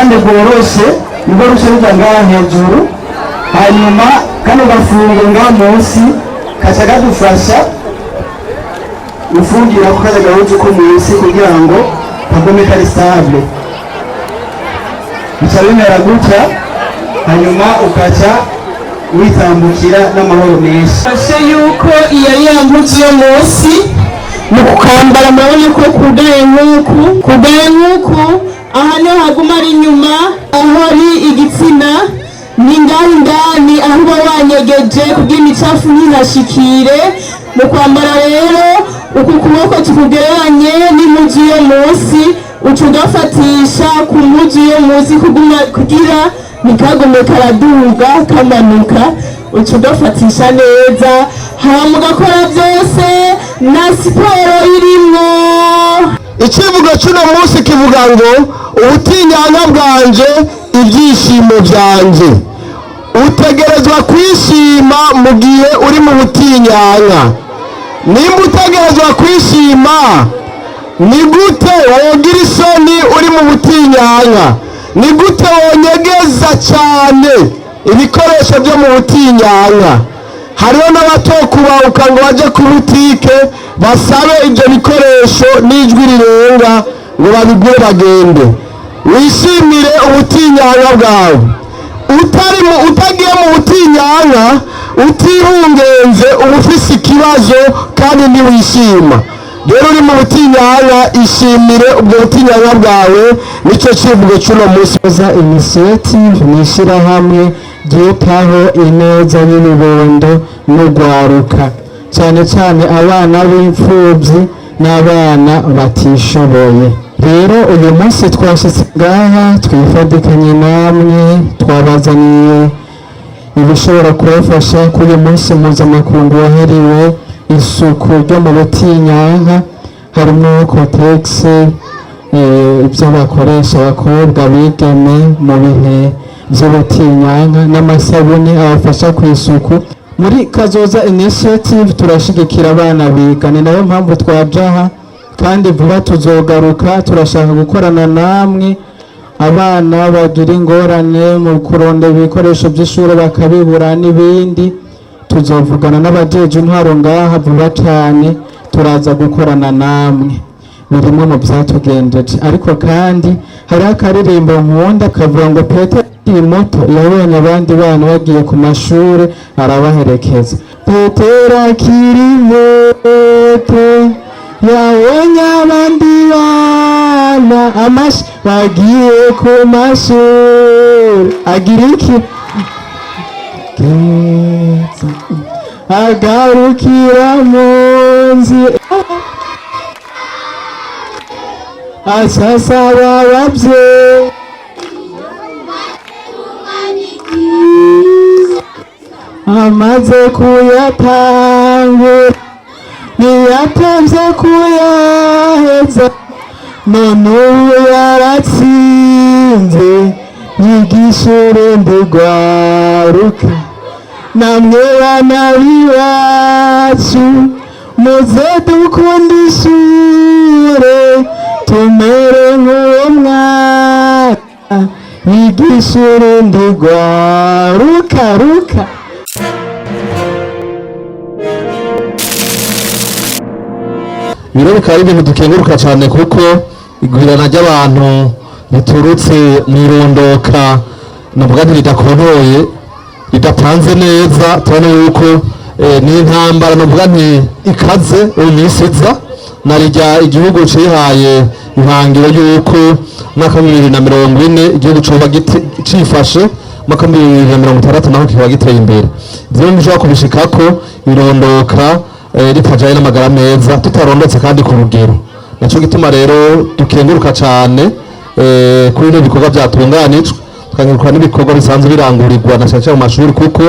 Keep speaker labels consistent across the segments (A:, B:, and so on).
A: Ruhande rworoshe nibwo ruca ruja ngaha hejuru, hanyuma kano gafungo ngaha munsi kaca kadufasha gufungira ko kajya gahuzu ko munsi kugira ngo kagume kari stable. Bica bimera gutya, hanyuma ukaca witambukira n'amahoro menshi.
B: Fashe yuko iyo ari ya mpuzu yo munsi. Mu kukambara murabona ko kugaye nk'uku, kugaye nk'uku. Aha niho haguma ari inyuma, aho ari igitsina ni ngaho indani, aho uba wanyegeje kugira imicafu ntihashikire. Mu kwambara rero, uku kuboko tukugereranye n'impuzu yo munsi, uca ugafatisha ku mpuzu yo munsi kuguma kugira ntikagume karaduga kamanuka, uca ugafatisha neza, hama ugakora byose na siporo irimwo.
C: Icivugo cy'uno munsi kivuga ngo: "Ubutinyanka bwanje, ibyishimo byanje." Utegerezwa kwishima mu gihe uri mu butinyanka. Nimba utegerezwa kwishima, ni gute wogira isoni uri mu butinyanka? Ni gute wonyegeza cyane ibikoresho byo mu butinyanka? Hariho n'abatokubahuka ngo baje ku butike basabe ibyo bikoresho n'ijwi rirenga ngo babigure bagende. Wishimire ubutinyanka bwawe. Utari mu utagiye mu butinyanka, utihungenze, uba ufise ikibazo kandi ntiwishima. Rero uri mu butinyanka, ishimire ubwo butinyanka bwawe. Nicyo kivugo cy'uno munsi.
D: Kazoza Initiative ni ishyirahamwe ryitaho ineza y'ibibondo n'urwaruka, cyane cyane abana b'imfubyi n'abana batishoboye. Rero uyu munsi twashyitse ngaha twifadikanye namwe, twabazaniye ibishobora kubafasha kuri uyu munsi mpuzamakungu wahariwe isuku ryo mu butinyanka, harimo Kotex, ibyo bakoresha abakobwa bigeme mu bihe by'ubutinyanka, n'amasabune abafasha ku isuku. Muri Kazoza Initiative turashigikira abana biga, ni nayo mpamvu twaje aha, kandi vuba tuzogaruka. Turashaka gukorana namwe. Abana bagira ingorane mu kurondera ibikoresho by'ishuri bakabibura n'ibindi, tuzovugana n'abajeje intwaro ngaha vuba cyane, turaza gukorana namwe. Birimwe mu byatugendeje. Ariko kandi hariho akaririmbo nkunda kavuga ngo: "Petero akiri muto yabonye abandi bana bagiye ku mashuri, arabaherekeza." Petero akiri muto yabonye abandi bana amashi bagiye ku mashuri, agira iki? Keza. Agarukira mu nzira, asasaba ababyeyi. Amaze kuyatangura ntiyatevye kuyaheza, none ubu yaratsinze, yigisha urundi rwaruka. Namwe bana b'iwacu, muze dukunda ishure, tumere nk'uwo mwana yigisha urundi rwaruka ruka.
C: Ibiro bikaba ari ibintu dukenguruka cyane, kuko igwirana ry'abantu riturutse mu irondoka navuga nti ridakonoye, ridapanze neza, tubona yuko ni intambara navuga nti ikaze mu minsi iza. Na rijya igihugu cihaye ihangiro y'uko umwaka wa 2040 igihugu coba cifashe, umwaka wa 2060 naho kikaba giteye imbere. Ivyo rero ntibishobora kubishikako irondoka ritajanye n'amagara meza, tutarondotse kandi ku rugero. Naco gituma rero dukenguruka cane kuri bino bikorwa byatunganijwe, tukanguruka n'ibikorwa bisanzwe birangurirwa na cyane cyane mu mashuri, kuko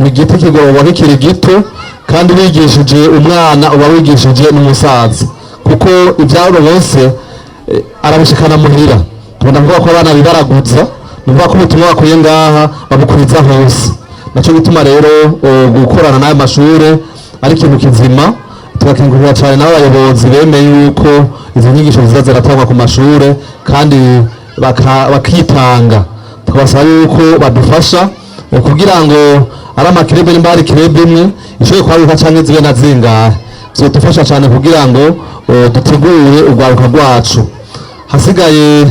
C: igiti kigororwa kikiri gito, kandi wigishije umwana uba wigishije n'umusaza, kuko ibyaro bose arabishikana muhira. Tubona kuvuga ko abana bibaraguza, ni ukuvuga ko ubutumwa bakuye ngaha babukwiza hose. Naco gituma rero gukorana n'ayo mashure ari ikintu kizima. Tugakengurira cyane n'abayobozi bemeye yuko izo nyigisho ziza ziratangwa ku mashure kandi Bakitanga, tukabasaba yuko badufasha kugira ngo ari ama club, nimba hari club imwe ishoboye kwaguka canke zibe na zingahe, zodufasha cyane kugira ngo dutegure urwaruka rwacu. Hasigaye,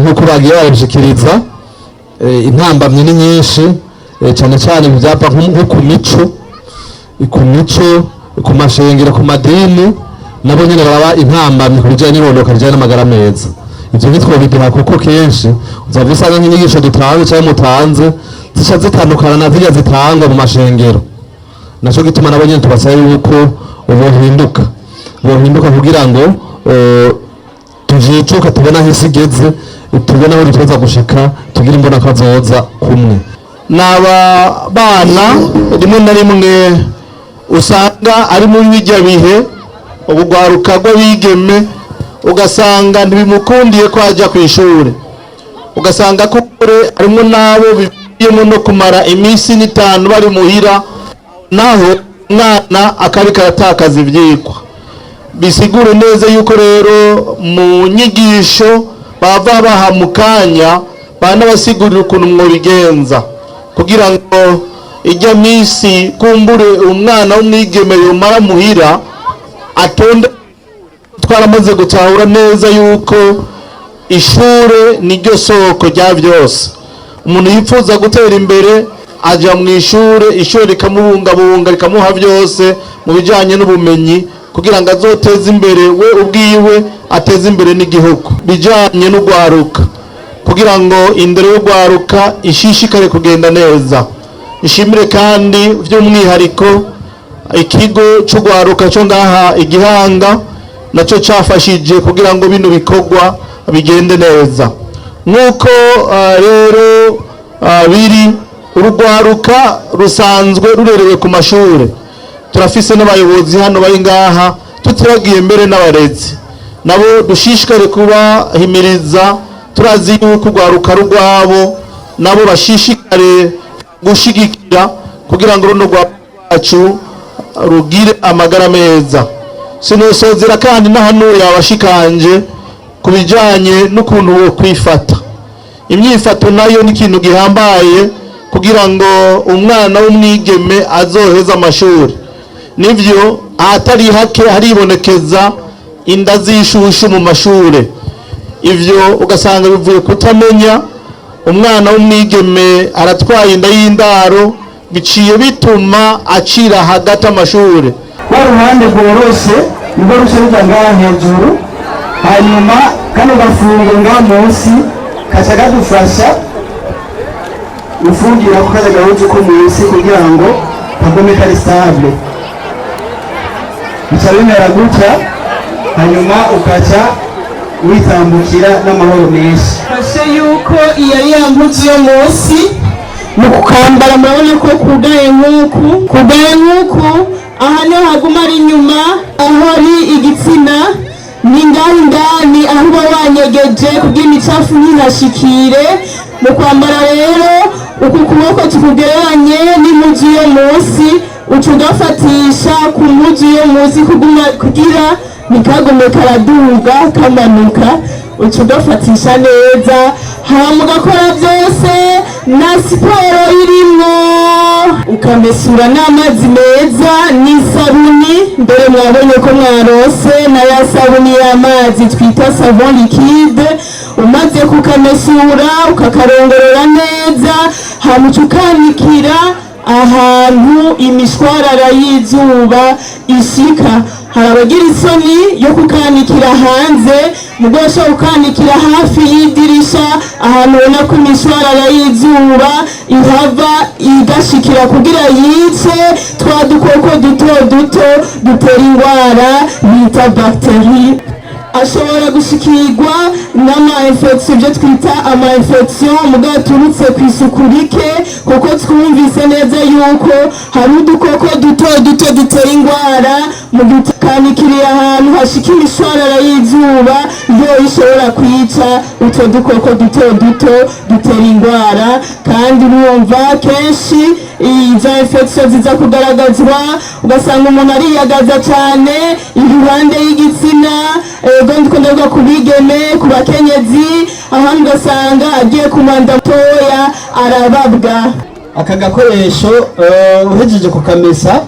C: nk'uko bagiye barabishikiriza, intambamyi ni nyinshi, cyane cyane ibyapa nko ku mico, ku mashengero, ku madini, nabo nyine baraba intambamyi ku bijyanye n'irondoka rijyanye n'amagara meza. Ibyo ntitwobiduha kuko kenshi uzava usanga nk'inyigisho dutanze cyangwa mutanze zica zitandukana na zirya zitangwa mu mashengero. Naco gituma nabo nyine tubasaba yuko bohinduka kugira ngo tujijuke, tubone aho isi igeze, tubone aho dutegerezwa gushika, tugire imbonakazoza kumwe.
E: Ni aba bana rimwe na rimwe usanga ari muri bijya bihe ubugwaruka rw'abigeme, ugasanga ntibimukundiye ko ajya ku ishuri, ugasanga ko kure harimo n'abo bivuyemo no kumara iminsi n'itanu bari muhira, naho umwana akariko aratakaza ivyigwa. Bisigure neza yuko rero mu nyigisho bava baha mu kanya banabasigurira ukuntu mwobigenza kugira ngo ijya minsi kumbure umwana w'umwigeme yomara muhira atonde. Twaramaze gutahura neza yuko ishure niryo soko rya byose. Umuntu yifuza gutera imbere aja mu ishure, ishure rikamubungabunga, rikamuha byose mu bijanye n'ubumenyi kugira ngo azoteze imbere we ubwiwe, ateze imbere n'igihugu. Bijanye n'ugwaruka, kugira ngo indero y'ugwaruka ishishikare kugenda neza, ishimire kandi by'umwihariko ikigo c'ugwaruka cyo ngaha igihanga, nacyo cafashije kugira ngo bino bikorwa bigende neza. Nk'uko rero biri, urugwaruka rusanzwe rurerewe ku mashure. Turafise n'abayobozi hano bari ngaha, tutibagiye mbere n'abarezi, nabo dushishikare kubahimiriza. Turazi yuko urwaruka rwabo nabo bashishikare gushigikira kugira ngo runo rwacu rugire amagara meza. Sinosozera kandi n'ahanuye abashikanje ku bijanye n'ukuntu wo kwifata. Imyifato nayo ni ikintu gihambaye kugira ngo umwana w'umwigeme azoheze amashuri. Nivyo, ahatari hake haribonekeza inda z'ishushu mu mashure. Ivyo ugasanga bivuye kutamenya. Umwana w'umwigeme aratwaye inda y'indaro, biciye bituma acira hagati amashure.
A: Rwa ruhande rworoshe nibwo ruca ruja ngaha hejuru, hanyuma kano gafungo ngaha munsi kaca kadufasha gufungira ko kaja gahuzu ko munsi kugira ngo kagume kari stable. Bica bimera gutya, hanyuma ukaca witambukira n'amahoro menshi.
B: Fashe yuko iyo ari ya mpuzu yo munsi. Mu kukambara murabona ko kugaye nk'uku, kugaye nk'uku. Aha niho haguma ari inyuma, aho ari igitsina ni ngaho indani, aho uba wanyegeje kugira imicafu ntihashikire. Mu kwambara rero, uku kuboko tukugereranye n'impuzu yo munsi, uca ugafatisha ku mpuzu yo munsi kuguma kugira ntikagume karaduga kamanuka, uca ugafatisha neza, hama ugakora byose na siporo irimwo, ukamesura n'amazi meza n'isabuni. Mbere mwabonye ko mwarose na ya sabuni y'amazi twita savon liquide. Umaze kukamesura, ukakarongorora neza, hama uca ukanikira ahantu imishwarara y'izuba ishika. Hari abagira isoni yo kukanikira hanze, mugabo ushobora kukanikira hafi y'idirisha, ahantu ubona ko imishwarara y'izuba ihava igashikira kugira yice twa dukoko duto duto dutera indwara bita bagiteri. Ashobora gushikirwa n'ama infection, ibyo twita ama infection mugabo aturutse ku isuku rike, kuko twumvise neza yuko hari udukoko duto duto dutera indwara. Mu gutanikiriye ahantu hashika imishwarara y'izuba. Yo ishobora kwica utwo dukoko duto duto dutera indwara. Kandi urumva kenshi izo infection ziza kugaragazwa, ugasanga umuntu ariyagaza cyane iruhande y'igitsina. Ego, ndiko ndavuga ku bigeme, ku bakenyezi. Ahandi ugasanga agiye ku mwanda mutoya arababwa.
A: Aka gakoresho, uhejeje kukamesa,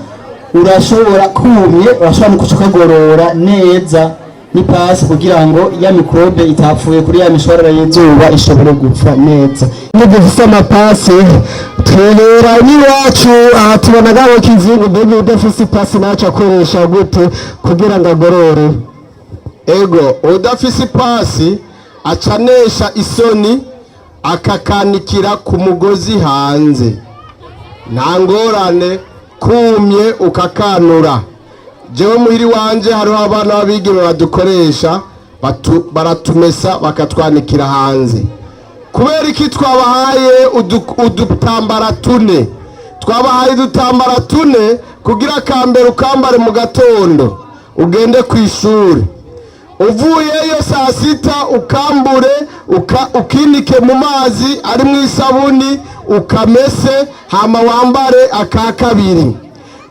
A: urashobora kumye, urashobora no kuca ukagorora neza n'ipasi kugira ngo ya microbe itapfuye kuri ya mishwarara y'izuba ishobore gupfa neza.
D: Dufise amapasi, twibera n'iwacu aha, tubona gabo kizungu. Mbega udafise ipasi naco akoresha gute kugira ngo agorore?
E: Ego, udafise ipasi acanesha isoni, akakanikira ku mugozi hanze, nta ngorane, kumye ukakanura. Jewe muhiri wanje hariho abana b'abigeme badukoresha, baratumesa bakatwanikira hanze. Kubera iki twabahaye udutambara tune? Twabahaye udutambara tune kugira akambere ukambare mu gatondo ugende ku ishuri, uvuyeyo saa sita ukambure, ukinike mu mazi ari mu isabuni, ukamese, hama wambare aka kabiri.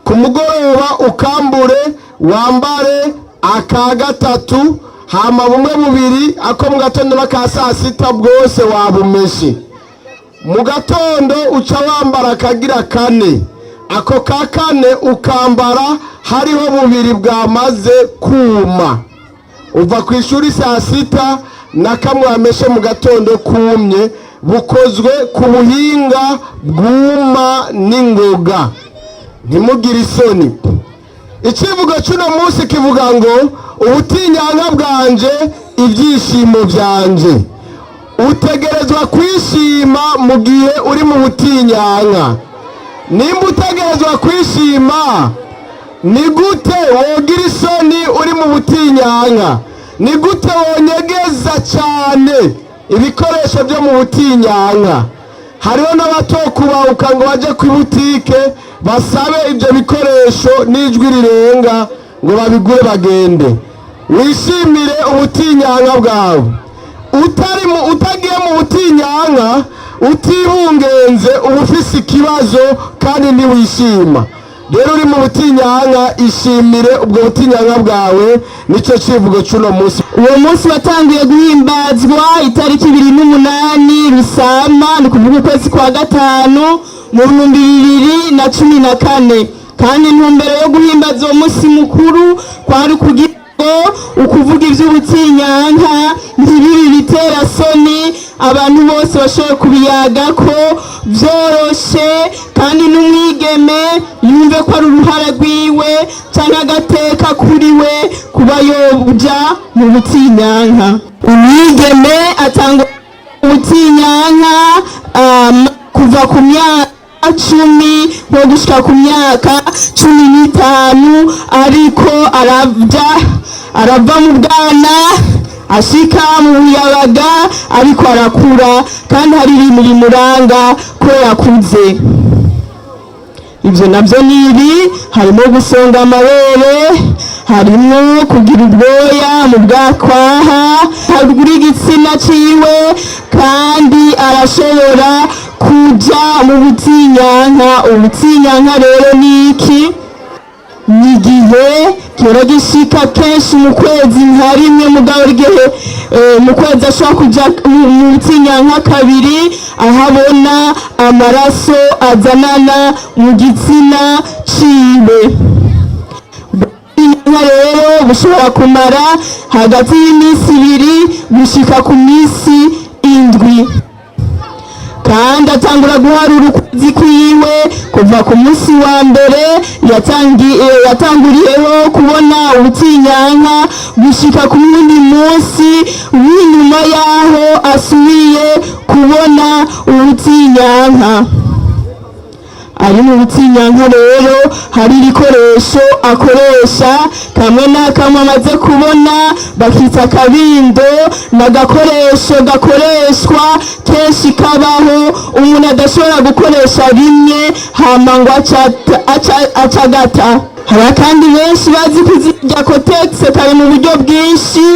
E: Ku mugoroba ukambure, wambare aka gatatu. Hama bumwe bubiri, ako mu gatondo n'aka saa sita, bwose wabumeshe. Mu gatondo uca wambara akagira kane. Ako ka kane ukambara hariho bubiri bwamaze kuma. Uva ku ishuri saa sita na kamwe wameshe mu gatondo kumye. Bukozwe ku buhinga bwuma n'ingoga, ntimugire isoni. Icivugo cy'uno munsi kivuga ngo: "Ubutinyanka bwanje, ibyishimo byanje." Utegerezwa kwishima mu gihe uri mu butinyanka. Nimba utegerezwa kwishima, ni gute wogira isoni uri mu butinyanka? Ni gute wonyegeza cyane ibikoresho byo mu butinyanka? Hariho n'abatokubahuka ngo baje ku butike basabe ibyo bikoresho n'ijwi rirenga ngo babigure bagende. Wishimire ubutinyanka bwawe. Utari mu utagiye mu butinyanka utibungenze, uba ufise ikibazo kandi ntiwishima. Rero uri mu butinyanka, ishimire ubwo butinyanka bwawe. Nicyo kivugo cy'uno munsi.
B: Uwo munsi watangiye guhimbazwa itariki 28 Rusama, ni ukuvuga ukwezi kwa gatanu, mu 2014. Kandi intumbero yo guhimbaza uwo munsi mukuru kwari ukugira ngo ukuvuga iby'ubutinyanka ntibibe ibitera soni, abantu bose bashobore kubiyagako byoroshe, kandi n'umwigeme yumve ko ari uruhara rwiwe cyangwa agateka kuri we kuba yoja mu butinyanka. Umwigeme atanga ubutinyanka kuva ku myaka 10 nko gushika ku myaka 15, ariko arabya arava mu bwana ashika mu buyabaga, ariko arakura kandi hari ibintu bimuranga ko yakuze. Ibyo nabyo ni ibi: harimo gusonga amabere, harimo kugira ubwoya mu bwakwaha haruguru y'igitsina ciwe, kandi arashobora kuja mu butinyanka. Ubutinyanka rero ni iki? Ni igihe gihora gishika kenshi mu kwezi nka rimwe, mugabo igihe mu kwezi ashobora kuja mu butinyanka kabiri, aho abona amaraso azanana mu gitsina ciwe. Ubutinyanka rero bushobora kumara hagati y'iminsi 2 gushika ku minsi 7, kandi atangura guharura ukwezi kwiwe kuva ku munsi wa mbere yatanguriyeho kubona ubutinyanka gushika ku wundi munsi w'inyuma y'aho asubiye kubona ubutinyanka. Ari mu butinyanka rero hari ibikoresho akoresha, kamwe n'akamwe amaze kubona bakita akabindo. Ni agakoresho gakoreshwa kenshi, kabaho umuntu adashobora gukoresha rimwe hama ngo acagata. Hari kandi benshi bazi kuzirya. Kotex kari mu buryo bwinshi.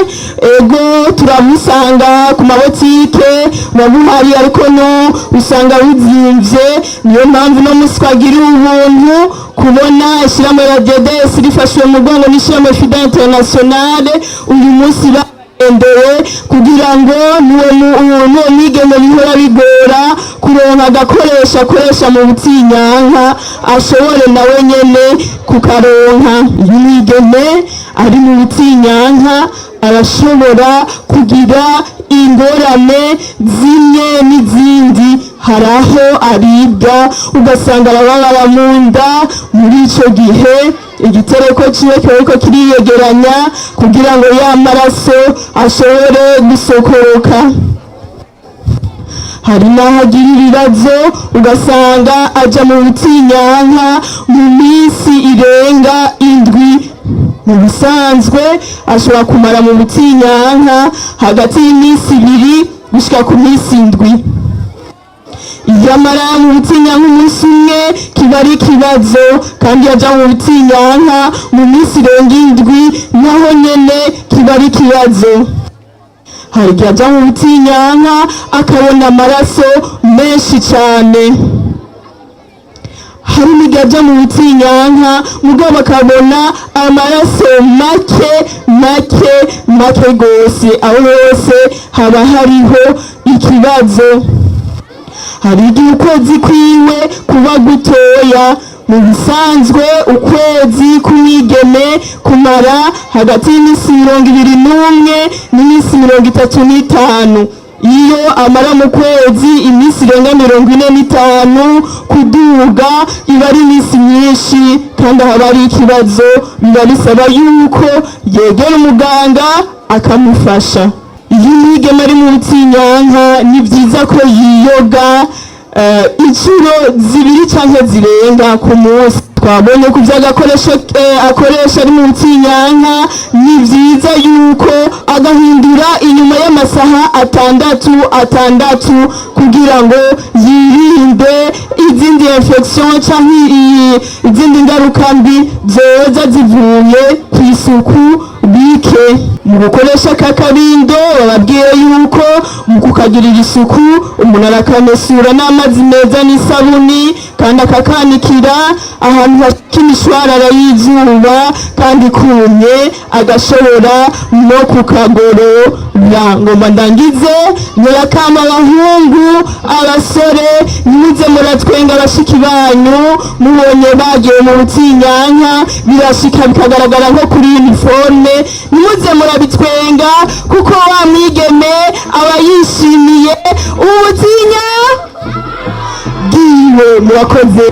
B: Ego, turabusanga ku mabotike, buba buhari, ariko no usanga buzimvye. Niyo mpamvu no musi twagiriwe ubuntu kubona ishyirahamwe la DDS rifashwe mu mugongo n'ishyirahamwe FIDA Internationale, uyu munsi bagendeye kugira ngo n'uwo mwigeme bihora bigora kuronka agakoresho akoresha mu butinyanka ashobore nawe nyene kukaronka. Iyo umwigeme ari mu butinyanka arashobora kugira ingorane zimwe n'izindi. Hari aho aribwa, ugasanga arababara mu nda. Muri ico gihe igitereko ciwe kiba ariko kiriyegeranya kugira ngo ya maraso ashobore gusokoroka. Hari n'aho agira ibibazo, ugasanga aja mu butinyanka mu minsi irenga 7. Mu bisanzwe ashobora kumara mu butinyanka hagati y'iminsi 2 gushika ku minsi 7. Iyo amara mu butinyanka umunsi umwe kiba ari ikibazo, kandi iyo aja mu butinyanka mu minsi irenga 7 naho nyene kiba ari ikibazo. Hari igihe aja mu butinyanka akabona amaraso menshi cyane. Hari n'igihe aja mu butinyanka mugabo akabona amaraso make make make gose. Aho hose haba hariho ikibazo. Hari igihe ukwezi kwiwe kuba gutoya. Mu bisanzwe ukwezi k'umwigeme kumara hagati y'iminsi 21 n'iminsi 35. Iyo amara mu kwezi iminsi irenga 45 kuduga, iba ari iminsi myinshi kandi haba ari ikibazo. Biba bisaba yuko yegera umuganga akamufasha. Iyo umwigeme ari mu butinyanka, ni byiza ko yiyoga inshuro zibiri cyangwa zirenga ku munsi. Twabonye ku by'agakoresho akoresha ari mu butinyanka, ni byiza yuko agahindura inyuma y'amasaha 6 6 kugira ngo yirinde izindi infection cyangwa izindi ngaruka mbi zoza zivuye ku isuku bike. Mu gukoresha aka kabindo, bababwiye yuko mu kukagirira isuku umuntu arakamesura n'amazi meza n'isabuni, kandi akakanikira ahantu hashika imishwarara y'izuba kandi kumye, agashobora no kukagorora. Ngomba ndangize nyirakama, abahungu, abasore, ntimuze muratwenga abashiki banyu mubonye bagiye mu butinyanka. Birashika bikagaragara nko kuri uniforme. Ntimuze murabitwenga, kuko wa mwigeme aba yishimiye ubutinya bwiwe. Murakoze.